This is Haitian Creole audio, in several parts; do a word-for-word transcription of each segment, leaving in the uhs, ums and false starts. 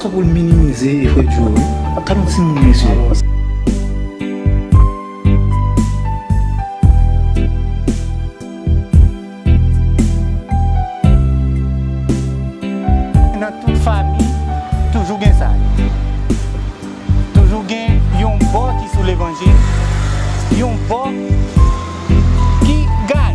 Pou l minimize efè Joe wi. Gad yon timoun, mesye. Nan tout fanmi, toujou gen sa. Toujou gen yon bò ki sou levanjil, yon bò ki gaye.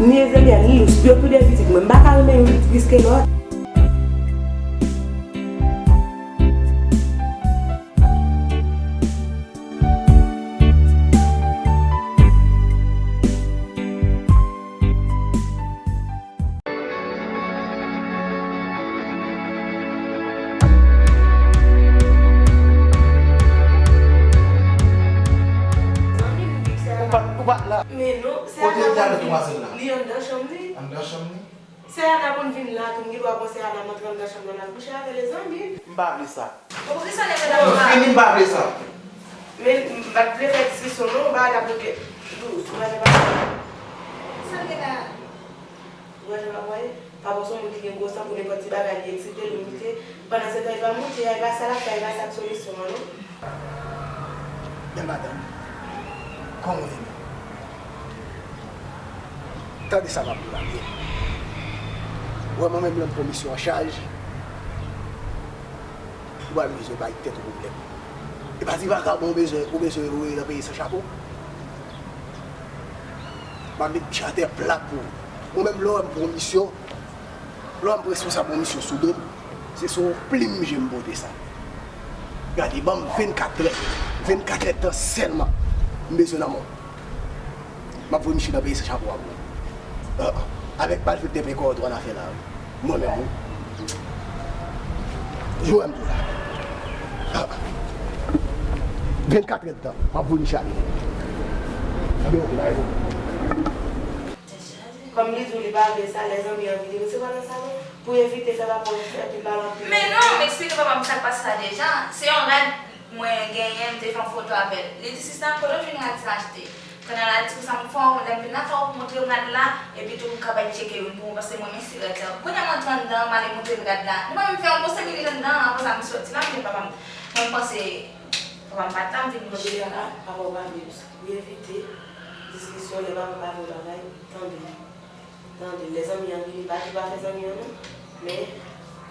Ni Ezekiel, ni Lous, yo tou de pitit mwen. M pa ka renmen youn plis ke lòt. Ou pa, ou pa la. Men non, se Kote Ana Diallo pou vin. Demwazèl la? Li anndan chanm li. Anndan chanm li? Se Ana pou vin la tou, m gen dwa pran se Ana m antre anndan chanm nan, n ap kouche avè l, zanmi. M pa vle sa. Bon, poukisa nèg la Bon, pa fini, m pa vle sa. Men, m pa t vle fè diskisyon non, bagay la pou te dous, ou pa te pa. Sa l gen la? Ou pa janm ap wè, papa w se yon moun ki gen gwo san, pou nenpòt ti bagay li eksite l, li moute. Pandan se tan, li pa moute a, li pa sa l ap fè a, li pa sa k solisyon an non. Bèl madanm, kòman w ye menm? Tande sa m ap di w la byen. Ou wè mwen menm lè m pran misyon an chaj, ou pa bezwen bay tèt ou pwoblèm. E pa ti vakabon ou bezwen, ou bezwen voye nan peyi san chapo. M ap met pye atè plat pou ou. Mwen menm lè w wè m pran misyon, lè w wè m responsab yon misyon sou do m, se sou yon plim je m pote sa. Gade, ban m vennkat trè, vennkat èdtan sèlman m bezwen nan men w. M ap voye misye nan peyi san chapo a pou ou. Ah, ah. Avèk malfektè pekò w tou an afè la wi. Mwen menm wi. Jowè m tou la. Ah, ah. Vennkat èdtan, m ap voye misye ale. Anben, oke, la e bon. Kòm li di w li pa vle sa, lèzanmi anvi li resevwa nan salon pou evite fè papa w fè pil pale anpil. Men non, m eksplike papa m sa k pase la deja. Se yon rad mwen genyen, m te fè yon foto avè l. Li di, "Sista, kote w jwenn rad sa achte?" Kounye a la, li di, "Konsa m fè w, lè m vin la, fò w montre m rad la, epi tou w ka bay tcheke youn pou mwen, paske mwen renmen si rad sa." Kounye a m antre anndan, m ale montre l rad la. Nou pa menm fè yon bon senk minit anndan, apre sa m soti la, m di papa m, mwen m panse papa m pa t la, m vin An jeneral, papa w pa vle pou evite diskisyon, lè papa w pa vle yon bagay, tande. Tande, lè zanmi an vini, pa di pa fè zanmi an non. Men,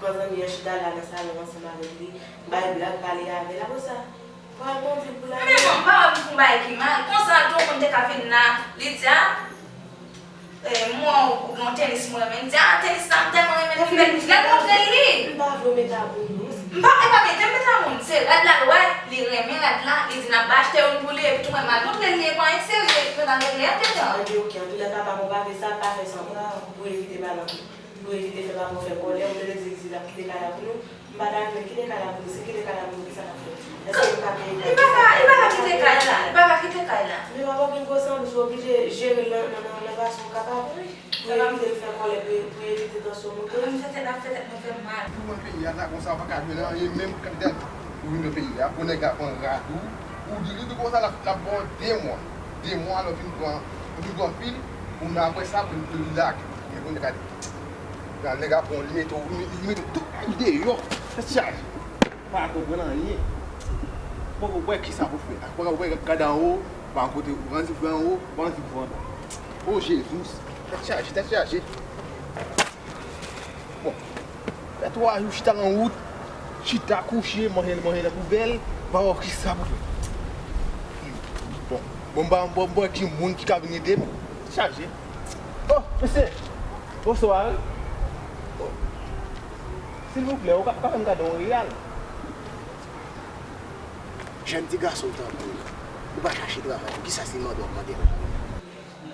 pran zanmi an chita la nan salon ansanm avèk li, bay blag, pale avè l. Apre sa, pa al pran vil pou l ale. Men non, m pa wè m fè yon bagay ki mal. Konsa, tou yon moun te ka vin la, li di, a, e, m wè w gen yon tenis m renmen. Li di, a, tenis sa, m tèlman renmen l, m vle, m vle montre l li. M pa vle w mete a moun dous. M pa, e pa mete m mete a moun. Se rad la l wè, li renmen rad la, li di n ap achte youn pou li, epi tou mwen m al montre l li, e pa anyen serye, mwen t al regle an detan. Anben, oke, antoulèka, papa w pa vle sa, pa fè sanble. Pou evite pale anpil. Pou evite fè papa w fè kòlè, ou tande di, di l ap kite kay la pou nou. M pa ta renmen l kite kay la pou nou. Si l kite kay la pou nou, kisa n ap fè? Èske nou ka peye kay? Li pa ka, li pa ka kite kay la. Li pa ka kite kay la. Men papa w gen gwo san dous, ou oblije jere l nan, nan, nan, nan fason w kapab. Pou evite l fè kòlè, pou, pou evite tansyon monte. An fè tèt, ap fè tèt mwen fè mal. Pou mwen peyi a la konsa, ou pa ka jwenn anyen menm kandidat. Ou vin nan peyi a, pou nèg la pran rad ou, ou di li tou konsa l ap, l ap ba w de mwa. De mwa, lè w fin pran, lè w fin pran pil, ou men apre sa, pou, pou li lage. Men pou nèg la, nèg la pran w, li mete w, li mete w tout deyò. Tèt chaje. Pa konprann anyen. Poko wè kisa pou fè. Poko wè gad anwo, pa yon kote, ou anvi fè anwo, ou anvi fè anba. O Jezi, tèt chaje, tèt chaje. Bon, fè twa jou chita nan wout, chita kouche, manje, manje nan poubèl, pa wè kisa pou fè. Bon, bon, m pa, m pa, m pa wè ki moun ki ka vin ede m. Tèt chaje. Oh, mesye, bonswa. Silvouplè, ou ka, ou ka fè m gade yon reyal? Jèn ti gason tankou w, ou pa chache travay, poukisa se mande w ap mande l?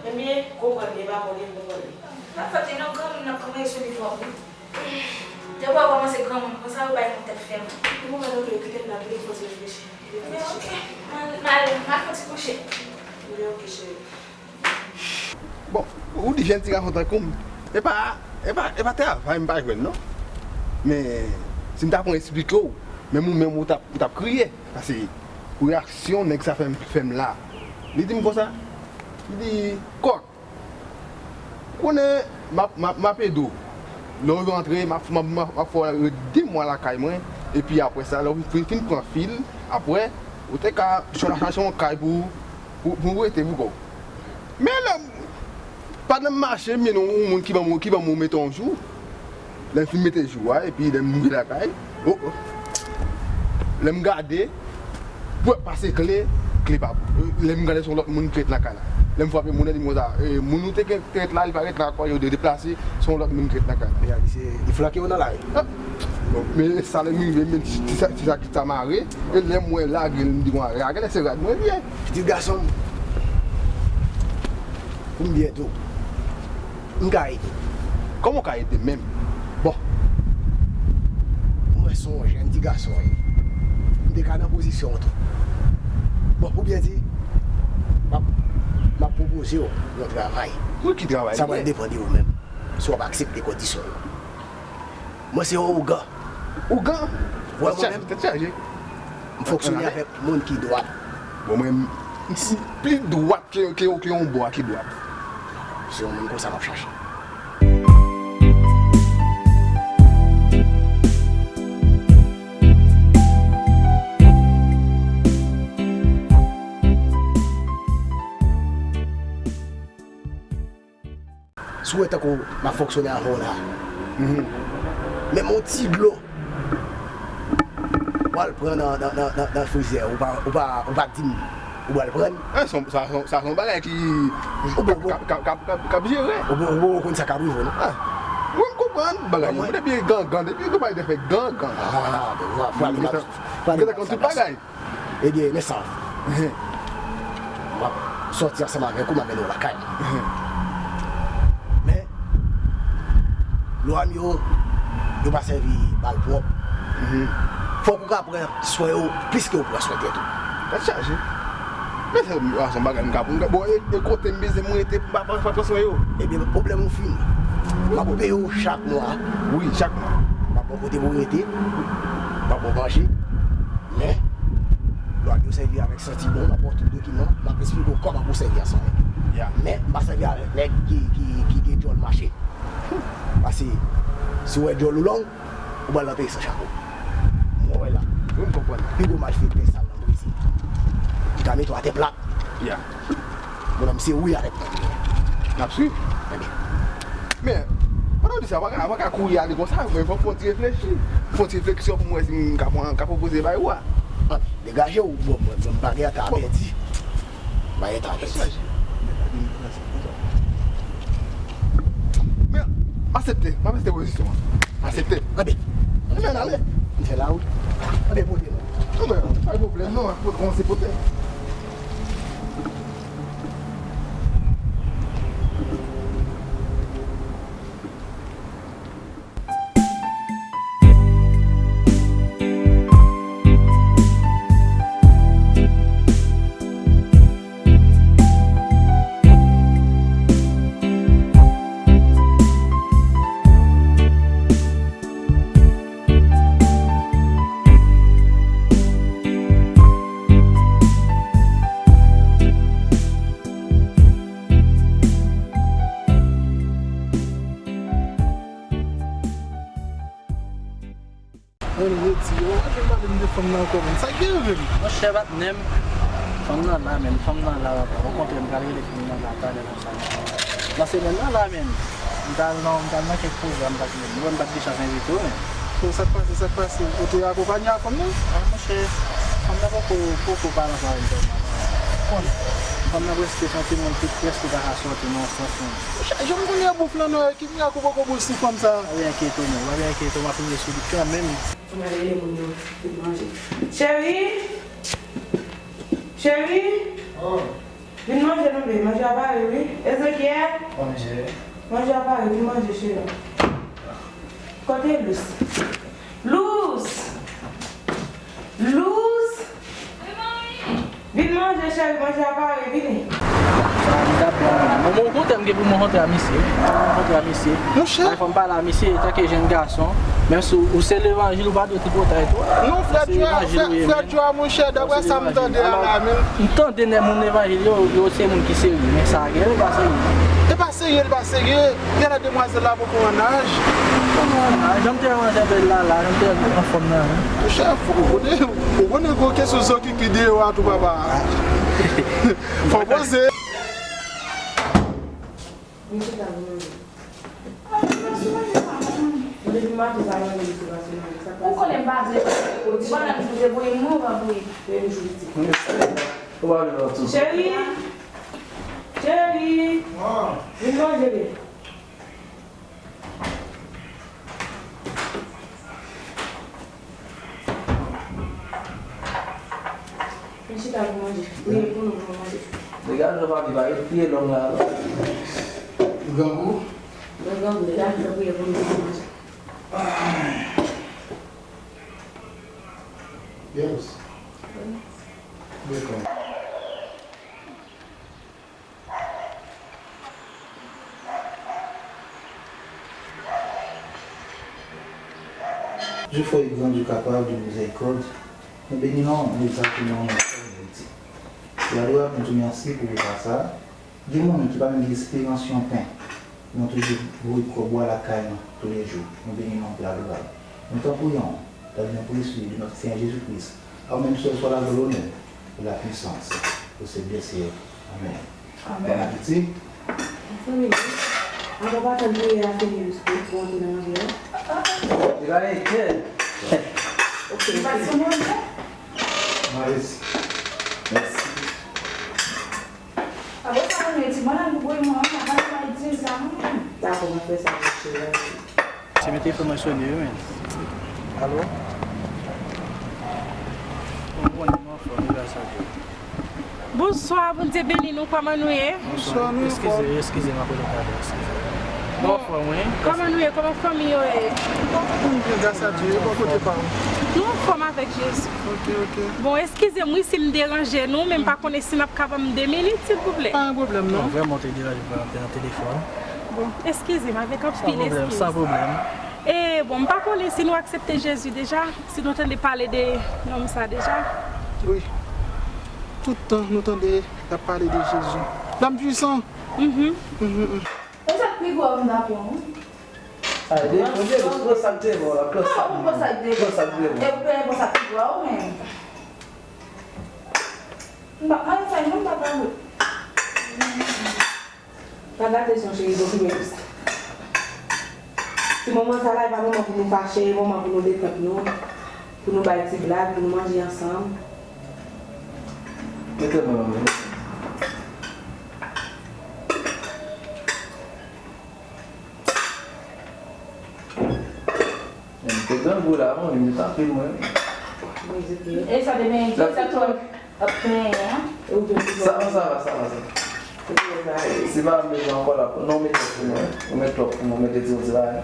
Ebyen, konprann li, e pa konnen, konprann li. Pa fòt li non, granmoun nan kòmanse sou li twòp wi. Depi w kòmanse granmoun konsa, yo bay moun tèt fèm. Yon moman donné, kite m la, kite m fè ti reflechi. Ebyen, oke. M al, m al, m al fè ti kouche. Ebyen, oke, cheri. Bon, ou di jèn ti gason tankou m. E pa, e pa, e pa travay m pa jwenn, non. Men, si m ta pran esplike w, menm ou menm ou t ap, ou t ap kriye. Paske, pou reyaksyon nèg sa fè m, fè m la. Li di m konsa, li di, kòk, konnen m ap, m ap, m ap ede w. Lè w rantre, m ap, m ap, m ap, m ap fè w ret de mwa lakay mwen, epi apre sa, lè w fin, fin pran fil, apre, ou te ka chache yon kay pou, pou, pou w rete pou kò w. Men lè m, pandan m mache, m jwenn yon moun ki ban m, ki ban m yon mete yon jou. Lè m fin mete jou a, epi lè m rive lakay, o, o. Lè m gade, pwèp pase kle, kle pa. Lè m gade se yon lòt moun ki ret nan kay la. Lè m frape moun nan, li di m konsa, e, moun ou te gen, te ret la, li pa ret la ankò, yo de-, deplase, se yon lòt moun ki ret nan kay la. Li se, li flanke yo nan lari. Ah! Bon, men sa lè m rive, men ti, ti sa, ti sa ki ta mare, e lè m wè lage l, m di konsa, lage l se rad mwen vye. Pitit gason m, pou m byen di w, m ka ede. Kòman w ka ede menm? Bon, mwen se yon jèn ti gason wi. M te ka nan pozisyon w tou. Bon, pou byen di, m ap, m ap pwopoze w yon travay. Wi, ki travay? Sa pral depann de ou menm, si w ap aksepte kondisyon yo. Mwen se yon ougan. Ougan? Wè mwen menm, tèt chaje. M fonksyone avèk moun ki dwat. Bon, mwen, m, m pli dwat ke, ke, ke yon bwa ki dwat. Se yon moun konsa m ap chache. Si w wè tankou m ap fonksyone avè w la, menm yon ti dlo, w al pran nan, nan, nan, nan, nan frizè, ou pa, ou pa, ou pa di m, ou pral pran. Ah, sa, sa, sa, sa se yon bagay ki, ou bon, k ap, k ap, k ap, k ap, k ap jere. Ou bon, ou bon, ou konn sa k ap rive w, non? Ah, wi, m konprann bagay yo. Depi gangan, depi yo bay de fè gangan. Ah, bon, vwa, vwa, vwa, vwa, tout bagay. Ebyen, men sa. M ap sòti ansanm avèk ou, m ap mennen w lakay mwen. Men, lwa m yo, yo pa sèvi bal pwòp. Fòk ou ka pran swen yo plis ke ou pran swen tèt ou. Tèt chaje. Men se yon bagay m ka, m ka, bon, e, e kote m bezwen m rete, m pa, pa, pa pran swen yo. Ebyen, pwoblèm ou fini. M ap peye w chak mwa. Wi, chak mwa. M ap ba w kote pou w rete. M ap ba w manje. Men, lwa m yo sèvi avèk santi bon, m ap ba w tout dokiman, m ap esplike w kòman pou w sèvi ansanm. Men, m pa sèvi avèk nèg ki, ki, ki gen djòl mache. Paske, si w wè djòl ou long, ou pral nan peyi san chapo. Mwen wè la. Wi, m konprann. Pi gwo malfektè sal nan Brezil. Li ka mete w atè plat. Mon nonm se wi avèk mwen. N ap swiv. Ebyen. Men, pandan w di sa, w pa ka, w pa ka kouri ale konsa, men fòk fè yon ti reflechi. Fè yon ti refleksyon pou m wè si m ka pran, ka pwopoze bay ou a. Ann, degaje w, bon, mwen, mwen, bagay a ta pèdi. Bagay a ta pèdi. Men, m aksepte, m aksepte pozisyon an. M aksepte. Anben. Anben, ale. M fè la wout. Anben, pote non. Anben, pa gen pwoblèm non, pote, kòmanse pote. Ann redi, yo pa janm pale m de fanm nan ankò, menm. Sa k gen yo menm? Monchè, pa t menm. Fanm nan la, menm. Fanm nan la, papa. Okontrè, m pral rele fanm nan la talè konsa. Nan semèn nan la, menm. M t al nan, m t al nan kèk pwogram, m pa t menm. Mwen, m pa t gen chans envite w, menm. Bon, sa k pase, sa k pase? Ou te akonpanye a fanm nan? A, monchè, fanm nan poko, poko pale ansanm avè m tèlman. Konnen. Fanm nan prèske se yon timoun ki prèske pa ka sòti nan yon sans, menm. Jan m konnen bouf lan non, ki mirak ou poko boule sou fanm sa. Pa byen enkyete w, non, pa byen enkyete w, m ap rive sou li kanmenm. Ann al rele moun yo vin manje. Cheri! Cheri! Oh. Vin manje non, baby, manje a pare, wi. Ezekiel! Manje. Manje a pare, vin manje, cheri. Kote Lous? Lous! Lous! Vin manje, cheri, manje a pare, vini. Mwen, mwen, okontrè, m gen pou mwen rantre a misye. Mwen rantre a misye. Monchè. Ay, fò m pale a misye, tanke jèn gason. Menm si w, ou se levanjil, ou pa dwe tripotay tou. Non, frè Djwa, frè Djwa, monchè, daprè sa m tande a la, men. M tande nèg moun levanjil yo, yo se moun ki serye, men sa gen, yo pa serye. E pa serye, l pa serye. Gen la demwazèl la poko an naj. Poko an naj. Jan m te wè demwazèl bèl la, la, jan m te wè anfòm nan, wi. Monchè, fò w konnen, ou konnen gwo kesyon zo ki deyò a tou, papa. Fò w poze. Misye ta vle manje. Mwen depi maten pa manje, misye pa sou manje. Sa k pase? Ou konnen m pa vle manje. Ou di bannan pou te voye mwen, ou pa voye. Menm jou li di. Ou pa vle nan tou. Cheri! Cheri! Vin manje, bebe. Vin chita pou manje. Priye pou nou, pou nou manje. Degaj, nou pa viv a yo, priye long la. Grangou. Grangou, degaj, nou priye pou nou, pou nou manje. Yes. Wi. Welcome. Dieu fort et grand, Dieu capable, Dieu miséricorde, nou beni non, nou egzalte non, nou fè nou di. Ladora, nou di mèsi pou repa sa. Gen moun ki pa menm gen esperans yon pen. Nou toujou voye kò bwa lakay nou toulejou. Nou beni non, Dieu adorable. Nou tanpri yon, dan le nom précieux de notre Seigneur Jésus-Christ. Amen. Sè swa la glwa, lonè, la pwisans, o syèk dè syèk. Amen. Amen. Bon apeti. Mezanmi, avan pa tann priye a fini pou antre nan manje a. Li pa gen kè. Ok. Li pa sou manje. Malis. Mèsi. Apre sa, mwen di, mwen al pou mwen, mwen pa di sa, non. Dakò, mwen fè sa, mwen cheri. Se men telefòn mwen sone wi, men. Alo? Bon, bon, nou anfòm, nou gras a Dye. Bonswa, Bondye beni nou, kòman nou ye? Bonswa, nou anfòm. Eskize, eskize m, apre nou pale, eskize. Nou anfòm, wi. Kòman nou ye? Kòman fanmi yo ye? Nou byen, gras a Dye, e bò kote pa w? Nou anfòm avèk Jezi. Ok, ok. Bon, eskize m wi si m deranje nou, men m pa konnen si n ap kapab m de minit, silvouplè. Pa gen pwoblèm, non. Non, vrèman, w te deranje m, te nan telefòn. Bon, eskize m avèk anpil eskiz. San pwoblèm, san pwoblèm. E, bon, m pa konnen si nou aksepte Jezi deja, si nou tande pale de nonm sa deja. Wi. Tout tan nou tande y ap pale de Jezi. Dam pwisan. Mhm. Mhm, mhm. Konsa k pi gwo a m ta pran, wi. Ay, de, Bondye, pran sa k devan w la, pran sa. Ah, ou pran sa k devan. Pran sa k devan w. E ou peye pran sa k pi gwo a ou menm. M pa, ann fè, non, m pa pran. Pa gate son cheri, bon, ki bèl. Ti moman sa la, e pa moman pou nou fache, e moman pou nou detant nou, pou nou bay ti blag, pou nou manje ansanm. Mete men w. Mwen te grangou la, mwen, li met anpil mwen. E sa te benyen, ki sa tou ap benyen an? Sa va, sa va, sa va, sa va. Si pa m bezwen ankò la, non, mete pou mwen. Ou met twòp pou mwen, mete ti yon ti bagay.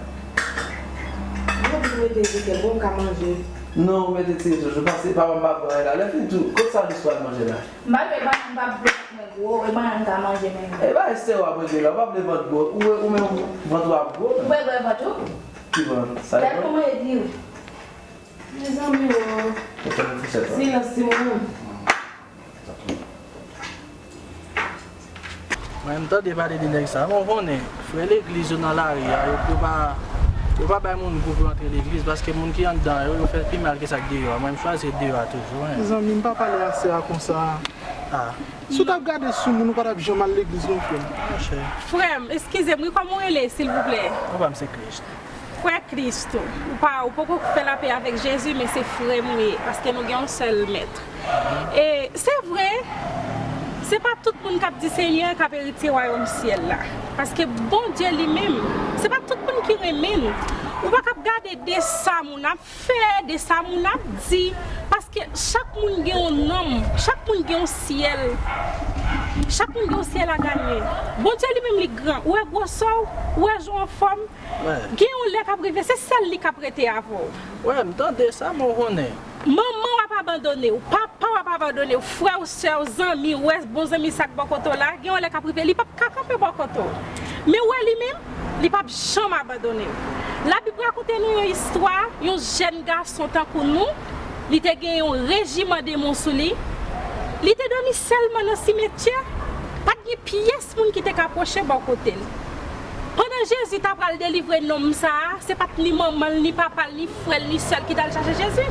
Mwen di mete ti kè, bon, ka manje. Non, ou mete ti toujou, paske papa m pa pran la. Lè fini tou, kot sa Lous pral manje la? M pa vle, m pa vle vant mwen gwo, e mwen menm ka manje menm. E pa estè w ap regle la, w pa vle vant gwo, ou, ou menm vant ou ap gwo. Ou pa vle vant ou? Ki vant? Sa yo. Gad kòman e di w. Mezanmi o. Silans timoun. Mwen, m tande pale de nèg sa. Bon, ou konnen, frè legliz yo nan lari a, yo, yo pa, yo pa bay moun gou pou antre legliz, paske moun ki anndan yo, yo fè l pi mal ke sa k deyò a. Mwen, m chwazi deyò a toujou, wi. Mezanmi, m pa pale a sè a konsa. Ah. Si w t ap gade sou moun, ou pa t ap janm al legliz non, frè m. Monchè. Frè m, eskize m, wi, kòman w rele, silvouplè? Papa m se Kris. Frè Kris tou. Ou pa, ou poko fè lapè avèk Jezi, men se frè m ou ye, paske nou gen yon sèl mèt. E se vre, se pa tout moun k ap di Senyè k ap eritye wayòm syèl la. Paske Bondye li menm, se pa tout moun ki renmen l. Ou pa ka ap gade de sa moun ap fè, de sa moun ap di, paske chak moun gen yon nanm, chak moun gen yon syèl. Chak moun gen yon syèl a ganye. Bondye li menm li gran. Ou wè gwosè w, ou wè jan w anfòm. Gen yon lè k ap rive, se sèl li k ap rete avè w. Wè, m tande sa, men w konnen. Manman w ap abandone w, papa w ap abandone w, frè w, sè w, zanmi w, wè bon zanmi sa k bò kote w la, gen yon lè k ap rive, li p ap ka kanpe bò kote w. Men w wè li menm, li p ap janm abandone w. Labib rakonte nou yon istwa, yon jèn gason tankou nou, li te gen yon rejiman demon sou li. Li te dòmi sèlman nan simetyè. Pa t gen pyès moun ki te ka pwoche bò kote l. Pandan Jezi t apral delivre nonm sa a, se pa t ni manman l, ni papa l, ni frè l, ni sè l ki t al chache Jezi.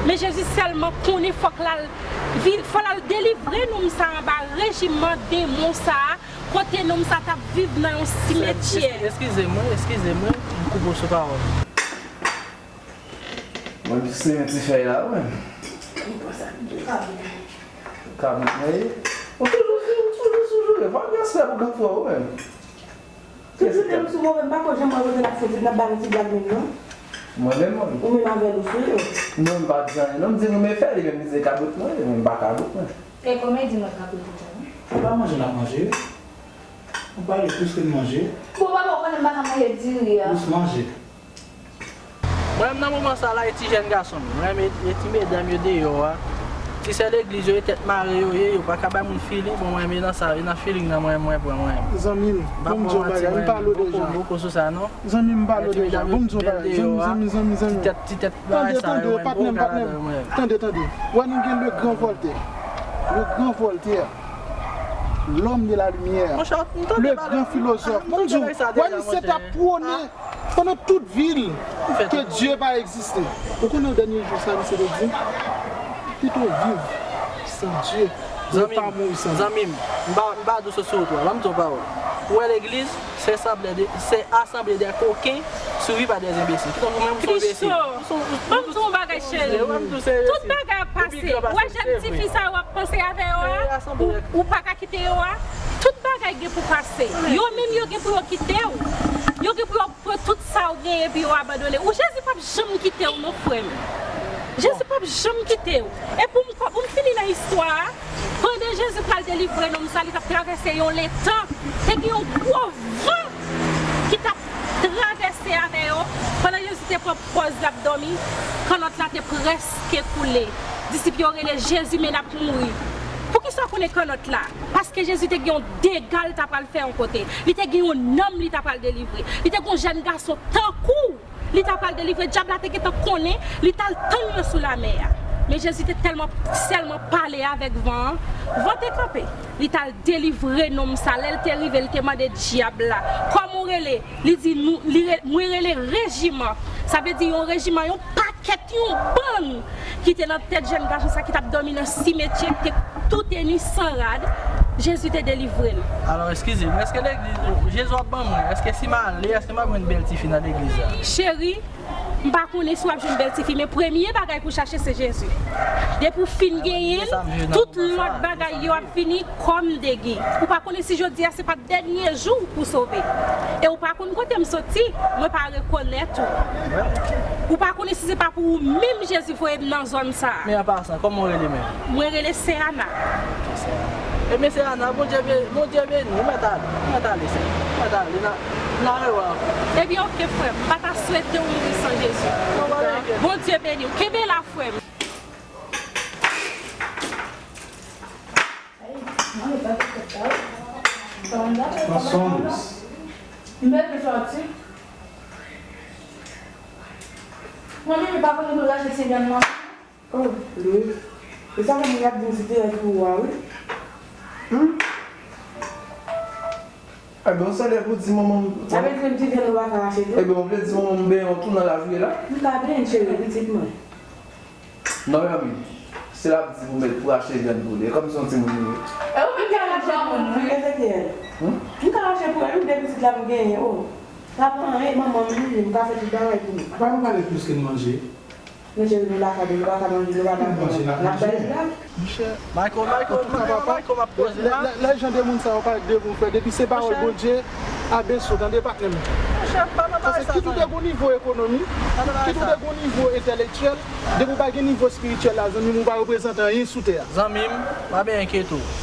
Men Jezi sèlman konnen fòk l al vi-, fò l al delivre nonm sa a anba rejiman demon sa a, kote nonm sa t ap viv nan yon simetyè. Eskize mwen, eskize mwen, m koupe w sou pawòl. Mwen se yon ti fèy la, mwen. Kabrit mwen ye. Ou toujou sou, ou toujou sou joure. Fò gen respè pou gran frè w, mwen. Tout jounen m sou move, m pa ko janm wè kote l ap soti, l ap ba yon ti blag menm, non. Mwen menm, mwen. Ou menm avè l ou sou yo. Non, m pa di anyen, non, m di nou men fè, li menm li se kabrit mwen, mwen m pa kabrit mwen. E komedi nou ap rakonte sa, non? Se pa manje n ap manje. Ou pale plis ke n manje. Bon, papa, ou konnen m pa ka manje diri a. Plis manje. Mwen menm nan moman sa la, e ti jèn gason m. Mwen menm e, e ti medam yo deyò a. Ti sè legliz yo, e tèt mare yo ye, yo pa ka bay moun feeling. Bon, mwen menm e nan sa, e nan feeling nan mwen, mwen pran mwen. Zanmi m, ban m di w yon bagay, m pale w deja. Zanmi m, m pale w deja. Ban m di w yon bagay. Zanmi, zanmi, zanmi, zanmi. Ti tèt, ti tèt bagay sa yo, mwen. Tande, tande, patnè m, patnè m. Tande, tande. Wè nou gen le grand Voltaire. Le grand Voltaire. L'homme de la lumière. Le grand philosophe. Ban m di w, wè misye t ap pwone pandan tout vi l ke Dye pa egziste. Ou konnen dènye jou sa misye te di? Pito viv san Dye, ke pa mouri san li. Zanmi m, m pa, m pa dous sou wout la. Ban m di w pawòl. Ou wè legliz, se asanble de, se asanble de koken suivi pa de enbesil. Kidonk ou menm ou se yon enbesil. Kristo, ban m di w yon bagay, cheri. Tout bagay ap pase. Ou wè jèn tifi sa yo ap panse avè yo a, ou, ou pa ka kite yo a. Tout bagay gen pou pase. Yo menm yo gen pou yo kite w. Yo gen pou yo pran tout sa w genyen epi yo abandone w. Jezi p ap janm kite w non, frè m. Jezi p ap janm kite w. E pou m, pou m fini nan istwa a, pandan Jezi pral delivre nonm sa, li t ap travèse yon letan. Te gen yon gwo van ki t ap travèse avè yo. Pandan Jezi te pran pòz l ap dòmi, kannòt la te prèske koule. Disip yo rele Jezi, men l ap mouri. Poukisa w konnen kannòt la? Paske Jezi te gen yon dega l ta pral fè yon kote. Li te gen yon nanm li ta pral delivre. Li te gen yon jèn gason tankou w li ta pral delivre. Dyab la te gentan konnen li t al tann yo sou lamè a. Men Jezi te tèlman, sèlman pale avèk van an, van te kanpe. Li t al delivre nonm sa. Lè l te rive, li te mande dyab la, "Kòman w rele?" Li di, "Nou, li re-, mwen rele rejiman." Sa vle di yon rejiman, yon pakèt, yon bann ki te nan tèt jèn gason sa ki t ap dòmi nan simetyè, ki te tou teni san rad. Jezi te delivre l. Alò, eskize m, èske legliz, Jezi w ap ban mwen, èske si m ale, èske m ap jwenn bèl tifi nan legliz la? Cheri, m pa konnen si w ap jwenn bèl tifi, men premye bagay pou w chache se Jezi. Depi w fin genyen l, tout lòt bagay yo ap vini kòm degi. Ou pa konnen si jodi a se pa dènye jou w pou sove. E ou pa konn kote m soti, mwen pa rekonèt ou. Ou pa konnen si se pa pou ou menm Jezi voye m nan zòn sa a. Men an pasan, kòman w rele menm? Mwen rele Sè Ana. Ebyen, Sè Ana, Bondye be-, Bondye beni w, ou mèt ale, ou mèt ale, sè. Ou mèt ale, n a, n a rewè ankò. Ebyen, oke, frè m, m pa ta swete w mouri san Jezi. Bondye beni w. Kenbe la, frè m. Mwen bezwen sòti. Mwen menm, m pa konn pou rache ti vyann nan. Oh, Lwi. E sa fè m ap di m si te yon pou ou a, wi. Hmm? Ebyen, ou sale pou di manman m. Sa vle di m ti vyann ou pa ka rache tou? Ebyen, ou vle di manman m benyen w tou nan laj ou ye la? M ka benyen l, cheri, pitit mwen. Non, men anmi, si l ap di pou mèt pou rache vyann pou li, e kòmsi yon timoun li ye. E ou menm ki rache pou mwen? Ezekyèl. Hmm? M ka rache pou li, wi, de pitit la m genyen, oh. Sa pa anyen, manman m li, m ka fè tout bagay pou li. Pa nou pale plis ke n manje. Men cheri, nou lakay nou, nou pa ka manje, nou pa ka manje, n ap bay li la. Monchè, Michael, Michael, antouka, papa, Michael, m ap poze lè, la. Lè, lè jan de moun sa yo parèt devan w, frè, depi se pawòl Bondye, abeso, tande patnè m. Monchè, pa nan bagay sa, zanmi m. Paske kit ou te gon nivo ekonomi, kit ou te gon nivo entèlektyèl, depi w pa gen nivo espirityèl la, zanmi m, ou pa reprezante anyen sou tè a. Zanmi m, pa byen enkyete w.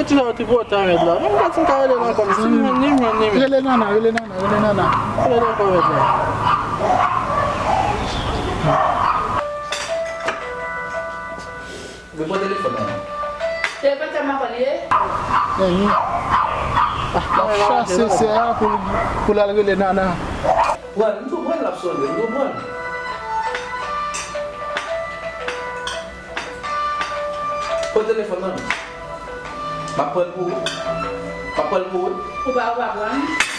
Kretyen sa yo tripotan mèt la. Mwen pa t ka rele l ankò, men si m jwenn li, m jwenn li, men. Rele Nana, rele Nana, rele Nana. Rele ankò mèt la. Mwen pran telefòn nan. Telefòn sa m ap pran li ye? Ehe. L ap chase sè a pou, pou l al rele Nana. Pran, m konprann l ap sonnen, m konprann. Pran telefòn nan. M ap pran l pou ou. M ap pran l pou ou. Ou pa, ou pa pran?